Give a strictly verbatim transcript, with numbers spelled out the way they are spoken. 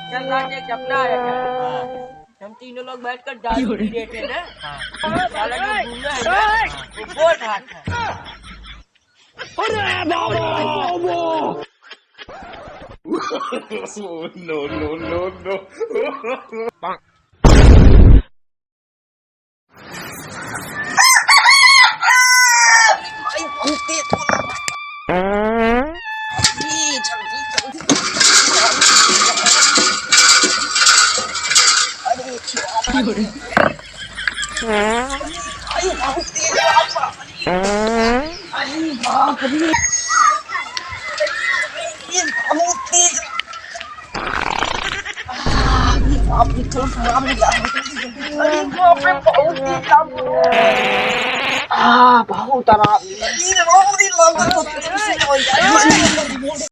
चल राज, एक सपना आया था। हम तीनों लोग बैठकर दारू पी रहे थे ना। हाँ। साला जो गुंगा है ना, वो बोल रहा था। अरे बाबा! No, no, no, no। भाई, बहुत तेज हो रहा है। अरे, जल्दी, जल्दी। अरे, क्या? अरे, भाई, बहुत तेज हो रहा है। अरे, बाप रे। ये बहुत तेज। आ, ये बाप रे, चलो, बाप रे, बाप रे। अरे बाप रे, बहुत तेज आग। आ, बहुत आराम। अरे बाप रे, लग रहा है,